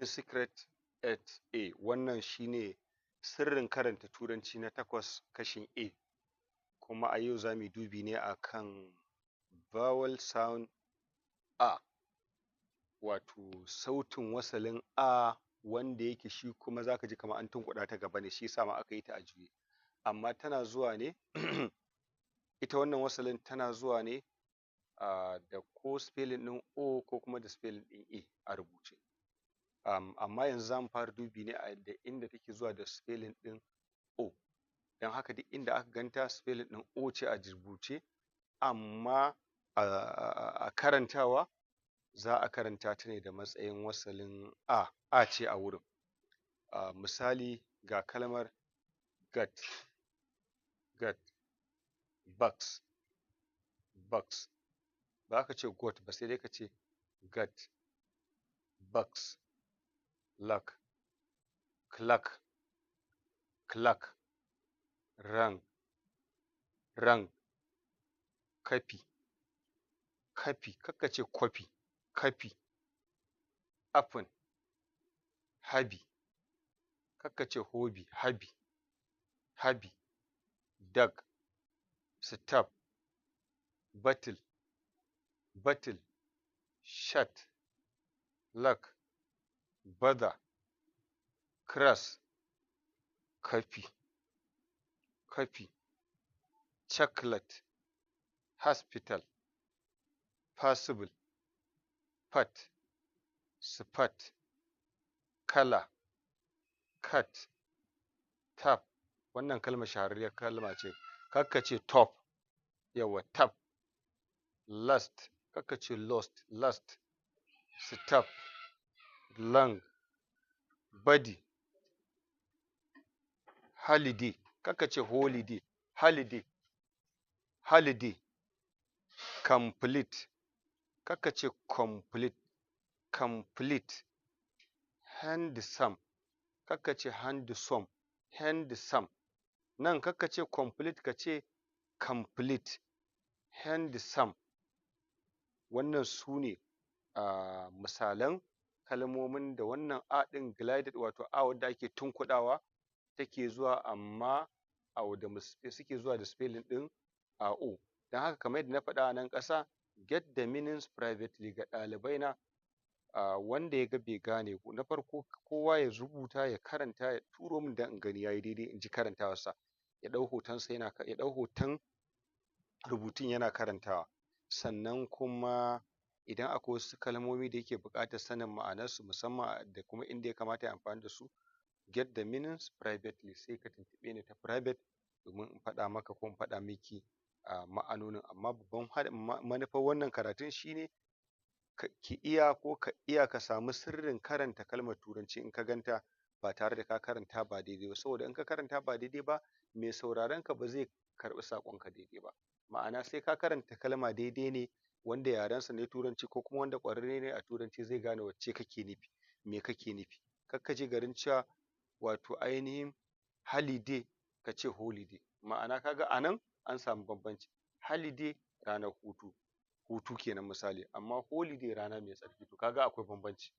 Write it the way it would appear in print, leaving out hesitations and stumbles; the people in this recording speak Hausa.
Secret 8A. Wannan shine sirrin karanta Turanci na takwas, kashin A. Kuma a yau zamu yi dubi ne akan vowel sound A, wato sautin wasalin A, wanda yake shi kuma zaka ji kamar an tunkuɗa ta gaba ne, shiyasa ma aka yi ta a juye. Amma tana zuwa ne, ita wannan wasalin tana zuwa ne da ko spelling ɗin O ko kuma da spelling ɗin A a rubuce. Amma yanzu zamu fara dubi ne a da inda take zuwa da spelling ɗin O. Don haka duk inda aka ganta, spelling ɗin O ce a rubuce, amma a karantawa za a karanta ta ne da matsayin wasalin A, A ce a wurin. Misali, ga kalmar get, get, box, box. Ba zaka ce got ba, sai dai kace get, box, luck, clerk, clerk, rank, rank, copy, copy. Kar kace copy, copy, open, hobby. Kar kace hobby, hobby, hobby, dog, stop, bottle, bottle, shirt, luck, bother, cross, copy, copy, chocolate, hospital, possible, pot, spot, colour, cat, tap. Wannan kalmar shahararriyar kalma ce, kar kace top, yawwa, tap, last. Kar kace lost, last, stop, long, body, holiday. Kar kace holiday, holiday, holiday, complete. Kar kace complete, complete, handsome. Kar kace handsome, handsome. Nan kar kace complete, kace complete, handsome. Wannan sune misalan kalmomin da wannan A ɗin glided, wato A wadda ake tunkuɗawa, take zuwa, amma da suke zuwa da spelling ɗin O. Don haka, kamar yadda na faɗa a nan ƙasa, get the meanings privately, ga ɗalibai na wanda ya ga bai gane, na farko kowa ya rubuta, ya karanta, ya turo min don in gani yayi daidai, in ji karantawarsa. Ya ɗau hotonsa, yana ya ɗau hoton rubutun yana karantawa. Sannan kuma idan akwai wasu kalmomi da yake buƙatar sanin ma'anarsu musamman da kuma inda ya kamata yayi amfani da su, get the meanings privately, sai ka tuntuɓe ni ta private domin in faɗa maka ko in faɗa miki ma'anonin. Amma babban manufar wannan karatun shine ki iya ko ka iya ka samu sirrin karanta kalmar Turanci in ka ganta, ba tare da ka karanta ba daidai ba, saboda in ka karanta ba daidai ba, mai sauraron ka ba zai karɓi saƙon ka daidai ba. Ma'ana, sai ka karanta kalma daidai ne wanda yaren sa ne Turanci ko kuma wanda ƙwararre ne a Turanci zai gane wacce kake nufi, me kake nufi. Kar ka je garin cewa, wato ainihin, holiday, kace holiday. Ma'ana, kaga a nan an samu bambanci. Holiday ranar hutu, hutu kenan misali, amma holiday rana mai tsarki. To kaga akwai bambanci.